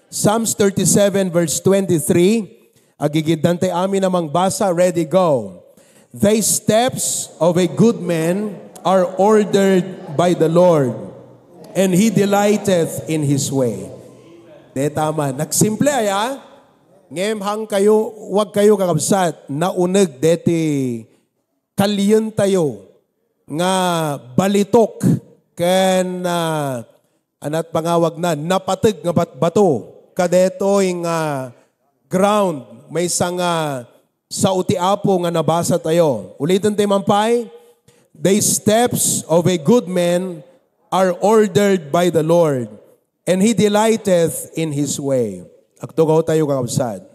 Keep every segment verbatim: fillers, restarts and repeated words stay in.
Psalms thirty-seven verse twenty-three. Agigiddan tay amin a mangbasa. Ready, go. The steps of a good man are ordered by the Lord, and he delighteth in his way. Deta man. Nagsimple aya. Ngem hang kayo, wag kayo kakabsat. Nauneg deti kalien tayo nga balitok ken, ah, anat pangawag na, napateg nga batbato kadetoy nga ground, maysa nga sao ti Apo nga nabasa tayo. Uliten ti mampay, "The steps of a good man are ordered by the Lord, and he delighteth in his way." Agtugaw tayo, kakabsat.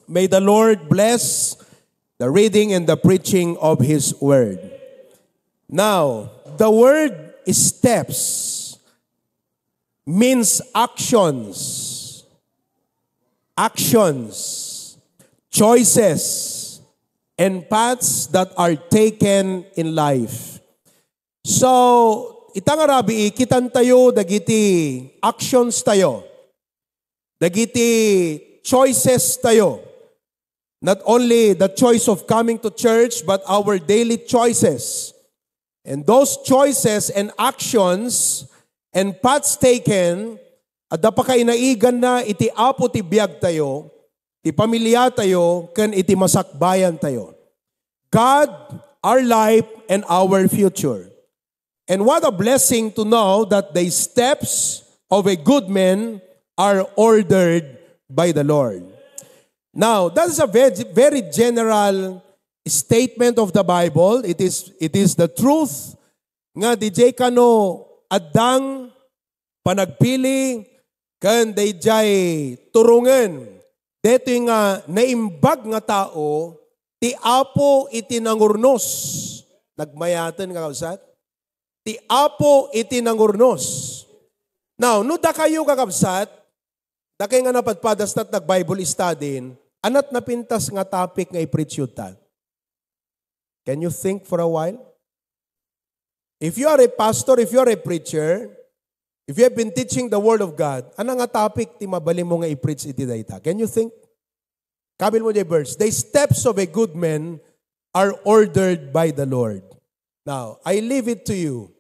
May the Lord bless the reading and the preaching of His Word. Now, the word steps means actions, actions, choices, and paths that are taken in life. So, ita nga rabii, kitan tayo dagiti actions tayo, dagiti choices tayo. Not only the choice of coming to church, but our daily choices. And those choices and actions and paths taken, adda pakainaiganna iti Apo ti biag tayo, ti pamilya tayo, ken iti masakbayan tayo. God, our life, and our future. And what a blessing to know that the steps of a good man are ordered by the Lord. Now, that is a very, very general statement of the Bible. It is, it is the truth nga diay kano addang panagpili ken daydiay turongen detoy nga naimbag nga tao, ti Apo iti nangurnos. Nagmayaten, kakabsat? Ti Apo iti nangurnos. Now, no dakayo, kakabsat, dakay nga napadpadas nag-Bible study, anat napintas nga topic nga i-preach yu ta? Can you think for a while? If you are a pastor, if you are a preacher, if you have been teaching the Word of God, ano nga topic ti mabalin mo nga i-preach iti dayta? Can you think? Kabil mo diay verse, "The steps of a good man are ordered by the Lord." Now, I leave it to you.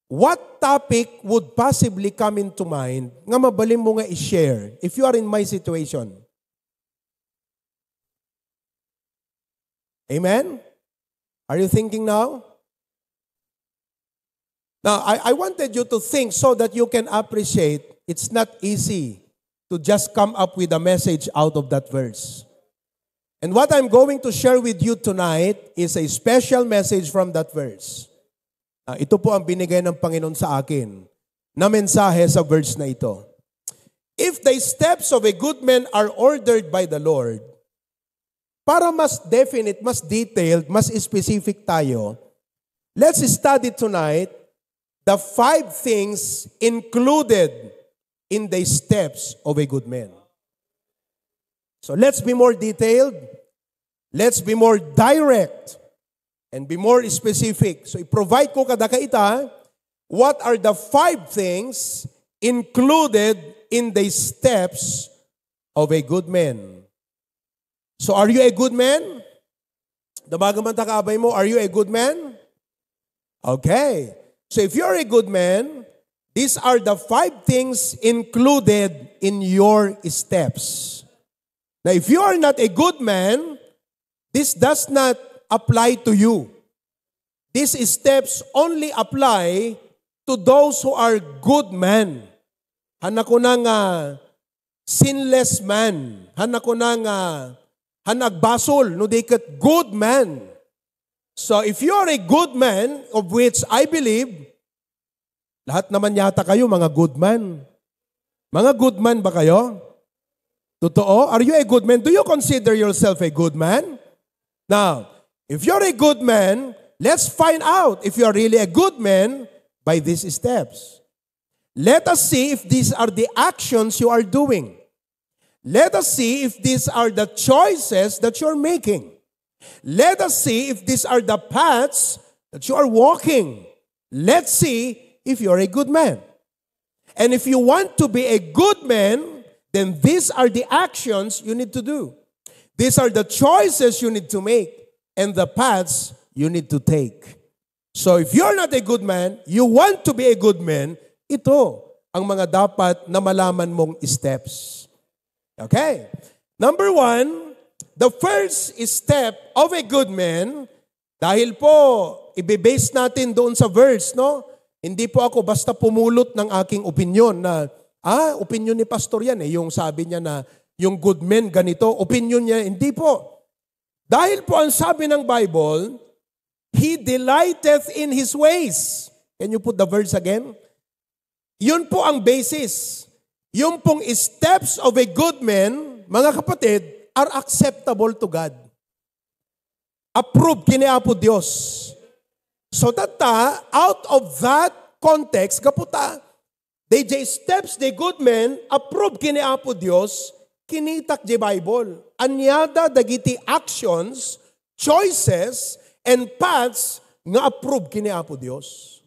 What topic would possibly come into mind nga mabalin mo nga i-share if you are in my situation? Amen? Are you thinking now? Now, I, I wanted you to think so that you can appreciate it's not easy to just come up with a message out of that verse. And what I'm going to share with you tonight is a special message from that verse. Ah, ito po ang binigay ng Panginoon sa akin na mensahe sa verse na ito. If the steps of a good man are ordered by the Lord, para mas definite, mas detailed, mas specific tayo, let's study tonight the five things included in the steps of a good man. So let's be more detailed, let's be more direct, and be more specific. So i-provide ko kadaka ita, what are the five things included in the steps of a good man? So, are you a good man? Dawagan man ta ka abay mo, are you a good man? Okay. So, if you're a good man, these are the five things included in your steps. Now, if you are not a good man, this does not apply to you. These steps only apply to those who are good men. Hana ko na nga sinless man. Hana ko na nga han agbasol, no di ket good man. So if you are a good man, of which I believe, lahat naman yata kayo mga good man. Mga good man ba kayo? Totoo? Are you a good man? Do you consider yourself a good man? Now, if you're a good man, let's find out if you're really a good man by these steps. Let us see if these are the actions you are doing. Let us see if these are the choices that you're making. Let us see if these are the paths that you are walking. Let's see if you're a good man. And if you want to be a good man, then these are the actions you need to do. These are the choices you need to make and the paths you need to take. So if you're not a good man, you want to be a good man, ito ang mga dapat na malaman mong steps. Okay? Number one, the first step of a good man, dahil po, ibe-base natin doon sa verse, no? Hindi po ako basta pumulot ng aking opinion na, ah, opinion ni pastor yan eh, yung sabi niya na yung good men ganito, opinion niya, hindi po. Dahil po ang sabi ng Bible, "He delighteth in his ways." Can you put the verse again? Yun po ang basis. Yung pong steps of a good man, mga kapatid, are acceptable to God. Approve kini Apo Dios. So tatta, out of that context, gapu ta, they jay steps, the good men, approve kini Apo Dios, kinitak jay Bible. Aniada dagiti actions, choices, and paths nga approve kini Apo Dios.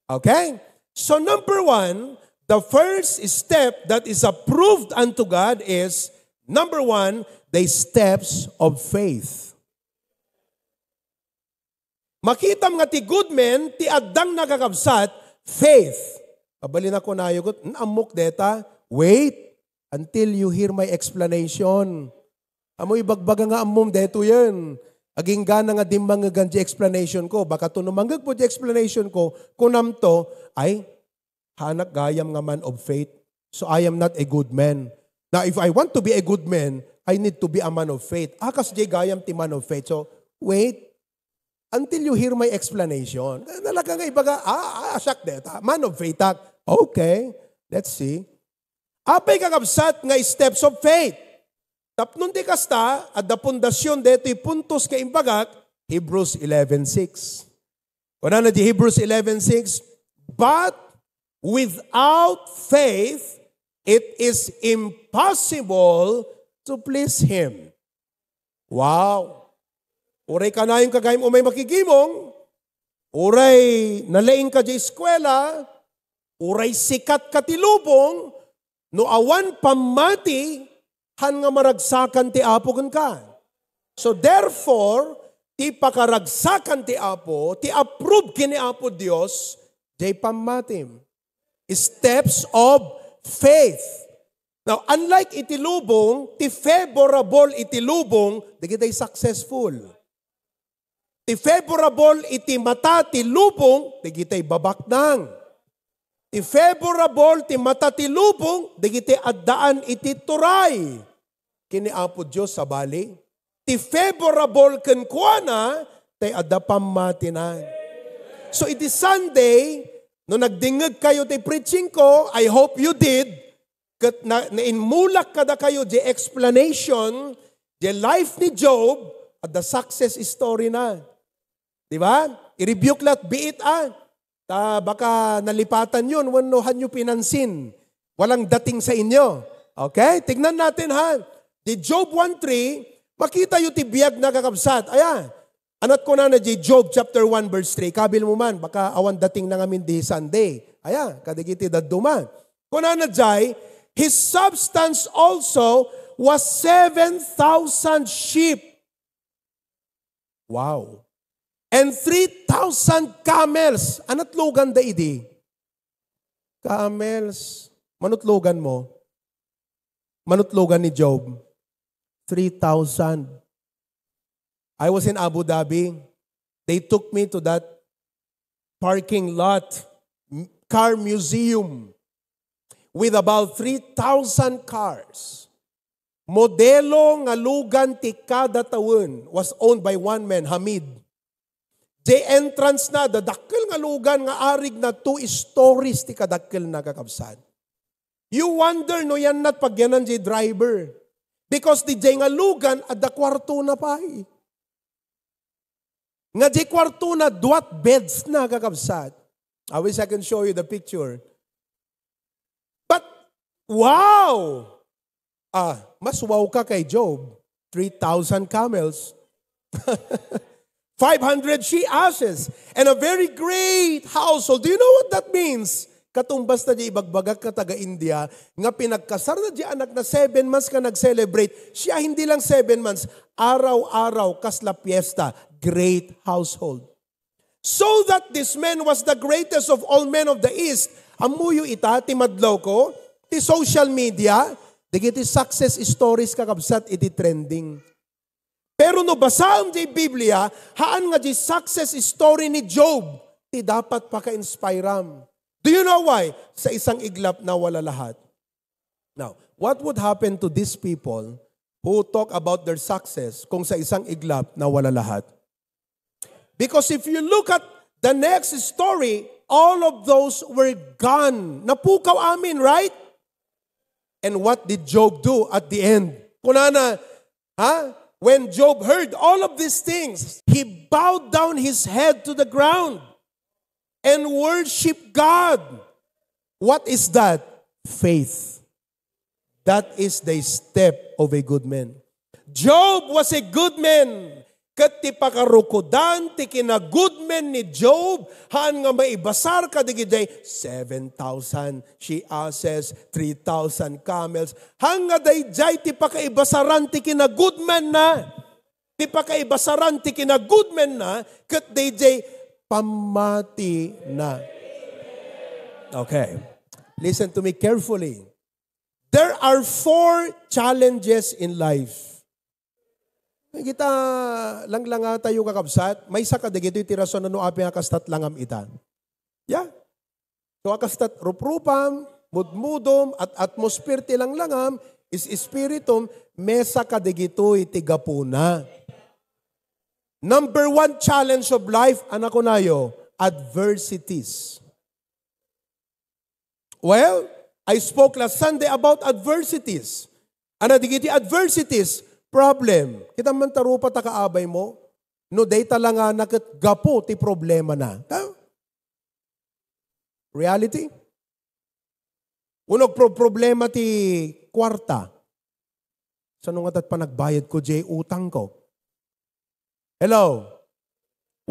Okay? So number one, the first step that is approved unto God is, number one, the steps of faith. Makitam nga ti good men, ti addang nakakabsat, faith. Kabalin ako nayugot, "Hmm, ammok deta." Wait until you hear my explanation. Amo ibagbaga nga ammom, detoyen. Aginggana nga dimmangegan di explanation ko. Baka to no mangegpo di explanation ko, kunam to, "Ay, haanak gayam nga man of faith. So I am not a good man. Now, if I want to be a good man, I need to be a man of faith." Ah, kas di gayam ti man of faith. So, wait until you hear my explanation. Talaga nga ibaga, ah, ah, siak deta. Man of faith, tak. Okay, let's see. Apay kakabsat nga steps of faith. Tapno ti kasta, adda pundasyon detoy puntos nga imbagak, Hebrews eleven six. Kunana di Hebrews eleven six, "But without faith, it is impossible to please Him." Wow! Uray kanayon ka gayam umay makigimong, uray nalaing ka di eskwela, uray sikat ka ti lubong, no awan pammati, han nga maragsakan ti Apo kenka. So therefore, ti pakaragsakan ti Apo, ti approve ken ni Apo Dios, jay pammatim. Steps of faith. Now, unlike iti lubong, ti favorable iti lubong, dagiti successful. Ti favorable iti mata ti lubong, dagiti babaknang. Ti favorable ti mata ti lubong, dagiti addaan iti turay ken ni Apo Dios, sabali. Ti favorable kenkuana, tay adda pammatinan. So, iti Sunday, no nagdingngeg kayo ti preaching ko, I hope you did, ket na, naimmulak kadakayo di explanation, di life ni Job, adda success story na. Di ba? I-rebuke la't biit, ah. Ta baka nalipatan yun, wenno hanyo pinansin. Walang dating sa inyo. Okay? Tignan natin, ha. Di Job one three, makita yu ti biag na kakabsat. Aya, anat ko na na di Job chapter one verse three. Kabil mo man, baka awan dating na ngamin di Sunday. Aya, kadagiti dadduma. Kunana jay, "His substance also was seven thousand sheep." Wow. "And three thousand camels." Anat lugan da idi? Camels. Manutlugan mo? Manutlugan ni Job? Three thousand. I was in Abu Dhabi. They took me to that parking lot, m-, car museum with about three thousand cars. Modelo nga lugan ti kada tawen was owned by one man, Hamid. Di entrance na, dadakkel nga lugan nga arig na two stories ti kadakkel na, kakabsat. You wonder no yan nat pagyanan di driver. Because di jay nga lugan, adda kwarto na pay. Nga di kwarto na, duat beds na, kakabsat. I wish I can show you the picture. But, wow! Ah, mas wow ka kay Job. Three thousand camels. Five hundred she asses. And a very great household. Do you know what that means? Katumbas na di ibagbagak nga taga India, nga pinagkasar na di anak na seven months nga nag-celebrate. Siya hindi lang seven months, araw-araw, kasla fiesta, great household. So that this man was the greatest of all men of the East. Ammoyo ita, ti madlaw ko, ti social media, dagiti success stories kakabsat iti trending. Pero no basaem diay Biblia, haan nga diay success story ni Job ti dapat paka-inspiram. Do you know why? Sa isang iglap, nawala lahat. Now, what would happen to these people who talk about their success kung sa isang iglap, nawala lahat? Because if you look at the next story, all of those were gone. Napukaw amin, right? And what did Job do at the end? Kunana, ha? When Job heard all of these things, he bowed down his head to the ground and worshiped God. What is that? Faith. That is the step of a good man. Job was a good man. Ket ti pakarukodan ti kinagoodman ni Job, haan nga maibasar kadagiti seven thousand she asses, three thousand camels. Haan nga daydiay ti pakaibasaran ti kinagoodmanna. Ti pakaibasaran ti kinagoodmanna, ket daydiay pammatina. Okay. Listen to me carefully. There are four challenges in life. Kita, langlangatayo, kakabsat, maysa kadagitoy ti rason no apay nga kastat langam ita. Yeah. So, a kastat ruprupam, mudmudom, at atmosphere ti langlangam, is spiritum, maysa kadagitoy ti gapuna. Number one challenge of life, ania kunayo, adversities. Well, I spoke last Sunday about adversities. Ania dagiti adversities? Problem. Kita man ta rupa ta kaabay mo, no dayta langana ket gapu ti problemana. Ha? Reality? Wenno pro-, problema ti kuarta. Sano ngata ti panagbayadko diay utangko? Hello?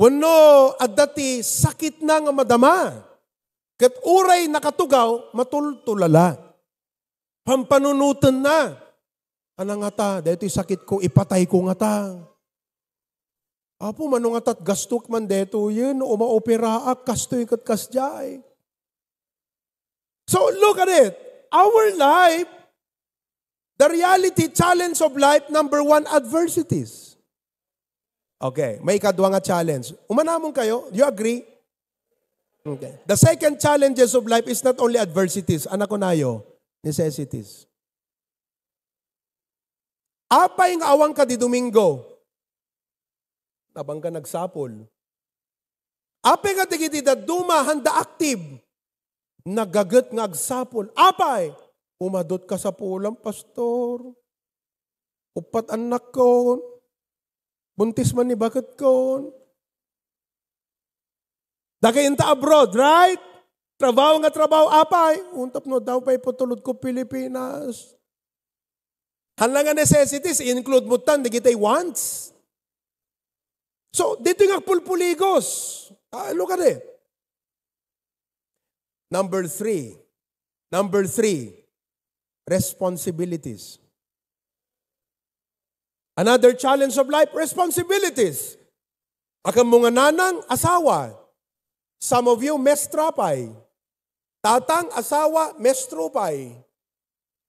Wenno adda ti sakitna nga madama. Ket uray nakatugaw, matultulala. Pampanunotenna. Ania ngata, daytoy sakitko, ipatayko ngata. Apo, mano ngata ti gastok man daytoyen, no umaoperaak, kastoy ket kasdiay. So, look at it. Our life, the reality challenge of life, number one, adversities. Okay, maikadua nga challenge. Umanamon kayo? You agree? Okay. The second challenges of life is not only adversities. Ania kunayo? Necessities. Apay nga awan ka di Domingo? Nabangga nagsapul. Apay nga dagiti dadduma, handa active. Nagaget nga agsapul. Apay, umadut kasapulan, pastor. Uppat annakkon. Buntis man ni baketkon. Dagayenta abroad, right? Trabaho nga trabaho, apay. Untap no, daw pay putulod ko Pilipinas. Haan la nga necessities, include mo tan, dagiti wants. So, dito nga pulpuligos. Ah, look at it. Number three. Number three, responsibilities. Another challenge of life, responsibilities. Akan mo nga nanang, asawa. Some of you, mestra pay. Tatang, asawa, mestro pay.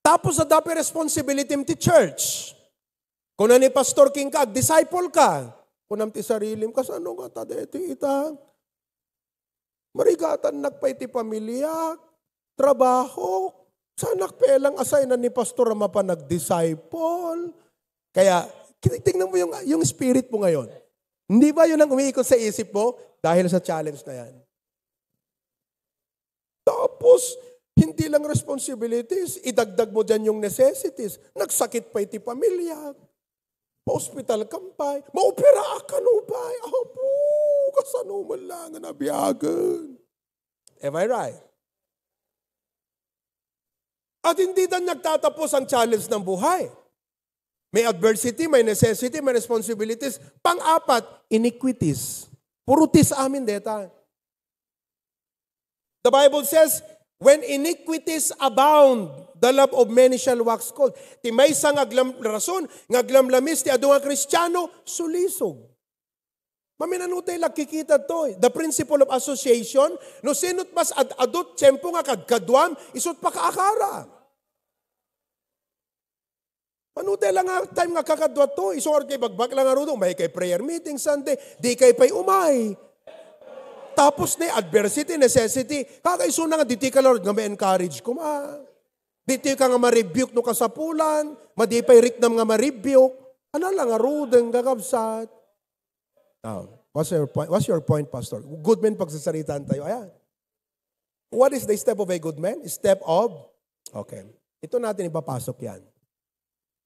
Tapos adda pay responsibility ti church. Kuna ni pastor kenka, "Ag-disciple ka." Kunam ti sarilim, "Kasano ngata daytoy ita? Marigatannak pay ti pamiliak, trabaho. Saanak pay lang assignan ni pastor a mapan ag-disciple?" Kaya, tingnan mo yung, yung spirit mo ngayon. Hindi ba yun ang umiikot sa isip mo? Dahil sa challenge na yan. Tapos, hindi lang responsibilities, idagdag mo dyan yung necessities. Nagsakit pay ti pamilya. Pa-hospital ka pay. Maopera ka no pay. Apo, kasano man lang nga nabiyagan. Am I right? At hindi na nagtatapos ang challenge ng buhay. May adversity, may necessity, may responsibilities. Pang-apat, iniquities. Puro tis amin deta. The Bible says, When iniquities abound, the love of many shall wax cold. Ti maysa nga aglam-, rason nga aglamlamis ti adu nga Kristiano, sulisog. Maminanutay la kikita to, eh. The principle of association, no sino't mas ad-, adut tiempo nga kadkaduam, isu't pakaakara. Manutay la nga time nga kakadua to, isu nga ibagbak la nga rudo, may kay prayer meeting Sunday, di kay pay umay. Tapos na adversity, necessity, kakaisuna nga ditoy ka, Lord, nga ma-encourage koma. Ditoy ka nga ma-rebuke no kasapulan, madi pay riknam nga ma-rebuke. Ano la nga rudeng, kakabsat? Now, what's your point? What's your point, Pastor? Good men pagsasaritaan tayo. Ayan. What is the step of a good man? Step of, okay. Ito natin ipapasok yan.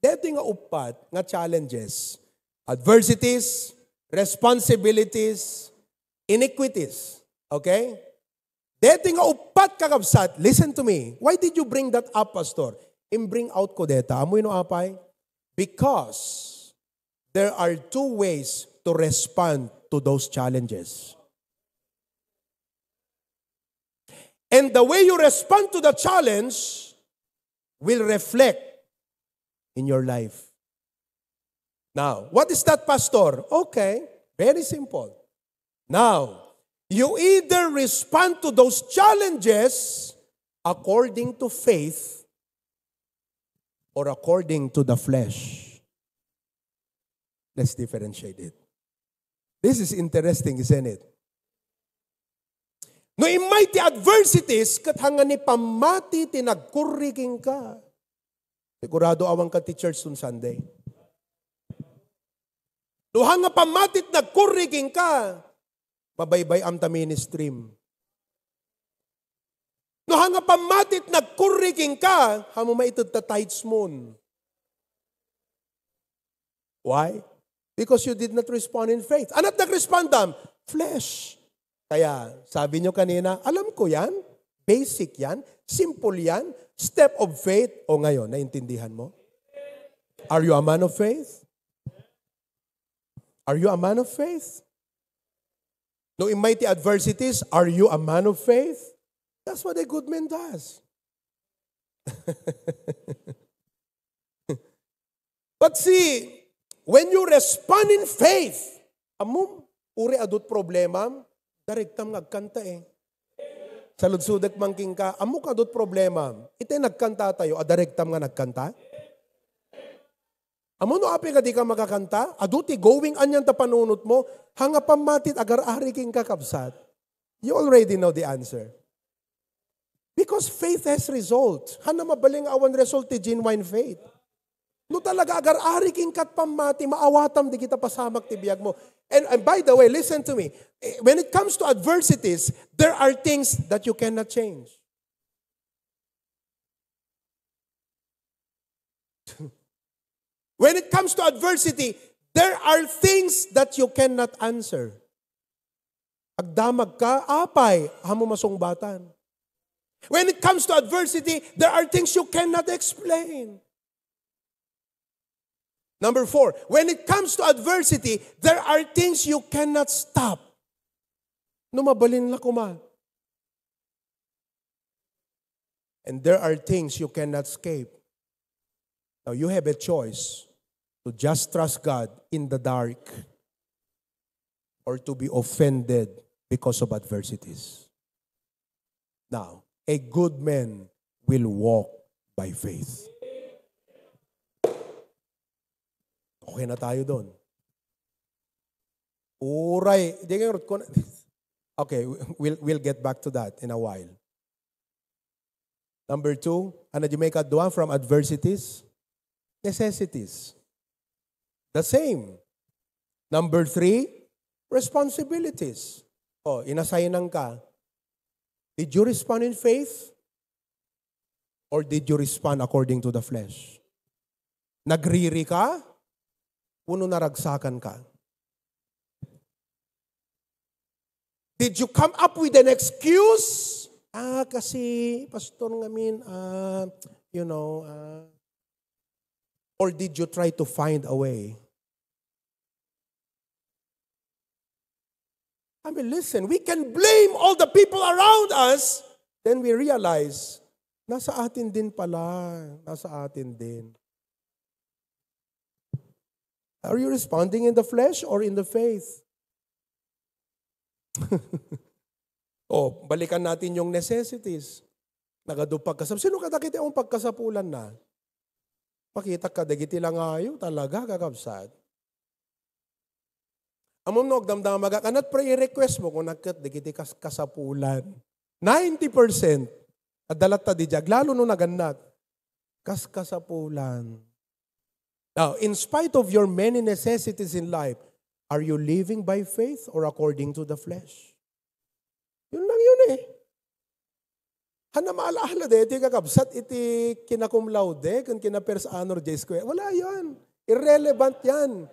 Deti nga upat nga challenges, adversities, responsibilities, iniquities. Okay? Deti nga upat, kakabsat, listen to me. Why did you bring that up, Pastor? In bring out ko deta. Amoy no apay? Because there are two ways to respond to those challenges. And the way you respond to the challenge will reflect in your life. Now, what is that, Pastor? Okay, very simple. Now, you either respond to those challenges according to faith or according to the flesh. Let's differentiate it. This is interesting, isn't it? No immay ti adversities, ket hanga ni pammati ti nagkurri kenka. Sigurado awan ka ti church on Sunday. No hanga pammati ti nagkurri kenka, mabaybay-am ta ministry. No hanga pammati ti nagkurri kenka, ammom maited ta tithes mon. Why? Because you did not respond in faith. Ania't nagrespondam? Flesh. Kaya, sabi nyo kanina, "Alam ko yan. Basic yan. Simple yan. Step of faith." O ngayon, naintindihan mo? Are you a man of faith? Are you a man of faith? No immay ti adversities, are you a man of faith? That's what a good man does. But see, when you respond in faith, ammom, uray adut problema, darektam nga agkanta eh. Saludsodek man kenka, ammok adut problema, itay nagkanta tayo, a darektam nga nagkanta? Ammom no apay nga di ka makakanta? Adu ti going anian ta panunot mo, hanga pammati ti agar-ari kenka, kabsat. You already know the answer. Because faith has result. Hana mabalin nga awan result ti genuine faith. No talaga agar-ari kenka ti pammati, maawatam dagiti pasamak ti biag mo. And, and by the way, listen to me. Eh, when it comes to adversities, there are things that you cannot change. When it comes to adversity, there are things that you cannot answer. Agdamag ka, apay, ammom masungbatan. When it comes to adversity, there are things you cannot explain. Number four, when it comes to adversity, there are things you cannot stop. No mabalin la koma. And there are things you cannot escape. Now, you have a choice to just trust God in the dark or to be offended because of adversities. Now, a good man will walk by faith. Okay na tayo doon. Uray, di nga rut-, kun-, okay, we'll, we'll get back to that in a while. Number two, ano di may kadua from adversities? Necessities. The same. Number three, responsibilities. Oh, inassignan ka. Did you respond in faith? Or did you respond according to the flesh? Nagriri ka? Wenno naragsakan ka? Did you come up with an excuse? Ah, kasi, pastor ngamin, ah, you know, ah. Or did you try to find a way? I mean, listen, we can blame all the people around us, Then we realize, nasa atin din pala. Nasa atin din. Are you responding in the flesh or in the faith? Oh, balikan natin yung necessities. Nagadu pagkasap-, sino kadagiti ang pagkasapulan na? Pakita ka dagiti langayo talaga, kakabsat. Amom no, agdamdama ka, kanat prayer request mo kung nagkat dagiti kas-, kasapulan. Ninety percent. Adda latta di diag, lalo no nagannak. Kas kasapulan. Now, in spite of your many necessities in life, are you living by faith or according to the flesh? Yun lang yun eh. Hana maalaala deti kakabsat iti kinakum laude ken kina first honor jay square. Wala yan. Irrelevant yan.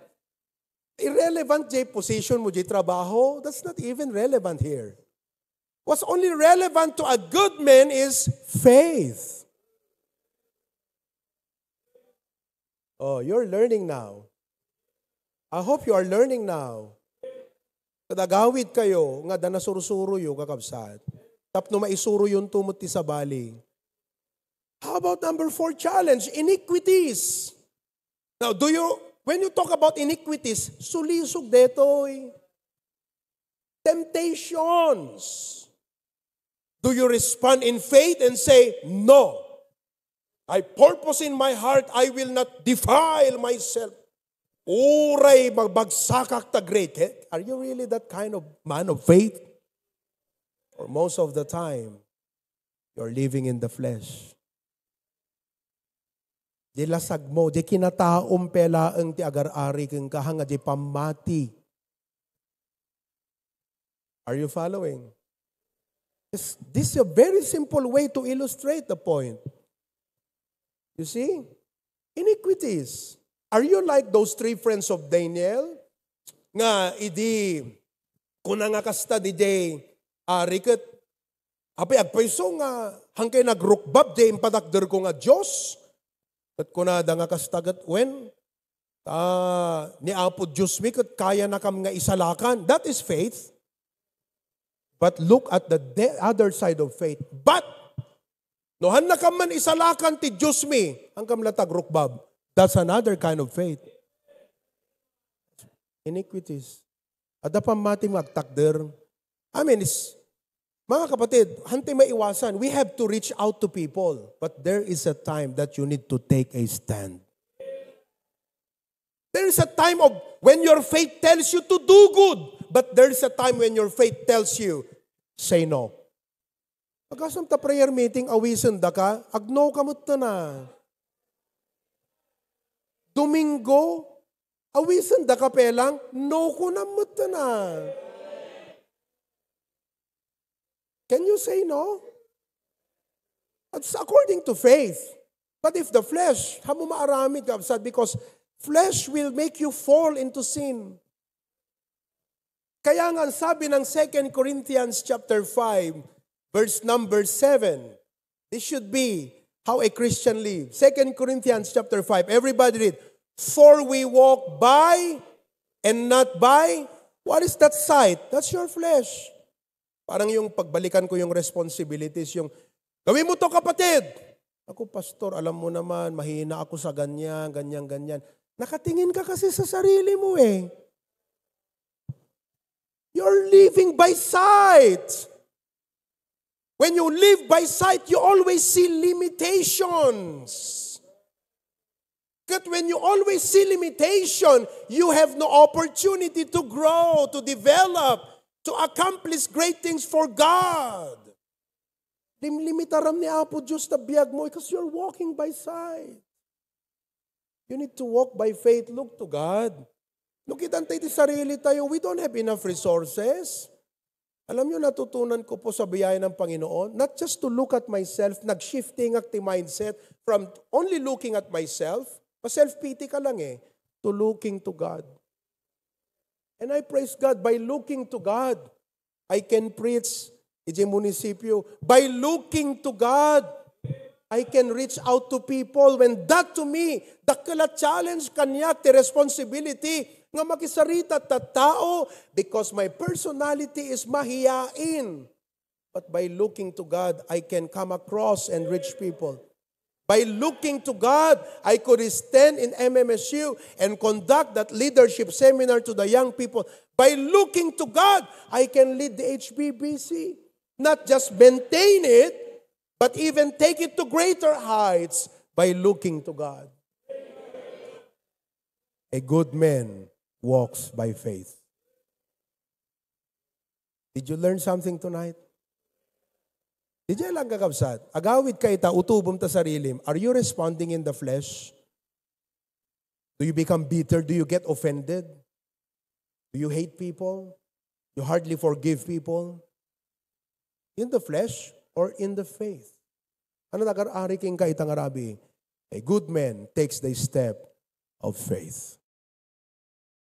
Irrelevant jay position mo jay trabaho. That's not even relevant here. What's only relevant to a good man is faith. Oh, you're learning now. I hope you are learning now. Kadagawid kayo nga da nasurusuroyo, kakabsat. Tapno maisuroyonto met ti sabali. How about number four challenge? Iniquities. Now, do you, when you talk about iniquities, sulisog detoy. Temptations. Do you respond in faith and say, "No, I purpose in my heart, I will not defile myself. Uray magbagsakak ta great." Eh, are you really that kind of man of faith? Or most of the time, you're living in the flesh. Di lasag mo, di kinataom pay laeng ti agar-ari kenka, nga di pammati. Are you following? This, this is a very simple way to illustrate the point. You see? Iniquities. Are you like those three friends of Daniel? Nga idi, kuna nga kasta di day, ari ket, apay agpayso nga, hangkay nagrukbab di impatakderko nga Dios? Ket kunada nga kasta ket, wen, ta ni Apo Dios mi ket kayanakam nga isalakan. That is faith. But look at the de-, other side of faith. But, no, hannakam man isalakan ti Dios mi, hangkam la tagrukbab. That's another kind of faith. Iniquities. Adda pammati nga agtakder. I mean, it's, mga kapatid, hantay maiwasan. We have to reach out to people. But there is a time that you need to take a stand. There is a time of when your faith tells you to do good, but there is a time when your faith tells you, say no. Pagkasam ta prayer meeting, awisen da ka, agno ka met na. Domingo, awisen da ka pelang, no ko na met na. Can you say no? It's according to faith. But if the flesh, hamo maaramid, kabsat, because flesh will make you fall into sin. Kaya nga, ang sabi ng Second Corinthians chapter five, verse number seven, this should be how a Christian lives. Second Corinthians chapter five, everybody read, "For we walk by and not by," what is that sight? That's your flesh. Parang yung pagbalikan ko yung responsibilities, yung, "Gawin mo to, kapatid!" Ako, "Pastor, alam mo naman, mahina ako sa ganyan, ganyan, ganyan." Nakatingin ka kasi sa sarili mo eh. You're living by sight. When you live by sight, you always see limitations. But when you always see limitation, you have no opportunity to grow, to develop, to accomplish great things for God. Limlimitaram ni Apo Dios ta biag mo because you're walking by sight. You need to walk by faith. Look to God. No, kitanta iti sarili tayo, we don't have enough resources. Alam niyo, natutunan ko po sa biyaya ng Panginoon, not just to look at myself, nag-shifting ak ti mindset from only looking at myself, pa-self-pity ka lang eh, to looking to God. And I praise God, by looking to God, I can preach iti munisipyo. By looking to God, I can reach out to people. When that to me, dakkel a challenge kaniak ti responsibility nga makisarita ta tao because my personality is mahiyain. But by looking to God, I can come across and reach people. By looking to God, I could stand in M M S U and conduct that leadership seminar to the young people. By looking to God, I can lead the H B B C. Not just maintain it, but even take it to greater heights by looking to God. A good man walks by faith. Did you learn something tonight? Did you lang, kakabsat? Agawid ka ita, utubom ta sarilim. Are you responding in the flesh? Do you become bitter? Do you get offended? Do you hate people? You hardly forgive people? In the flesh or in the faith? Ano nagar-ari king kaita nga rabi? A good man takes the step of faith.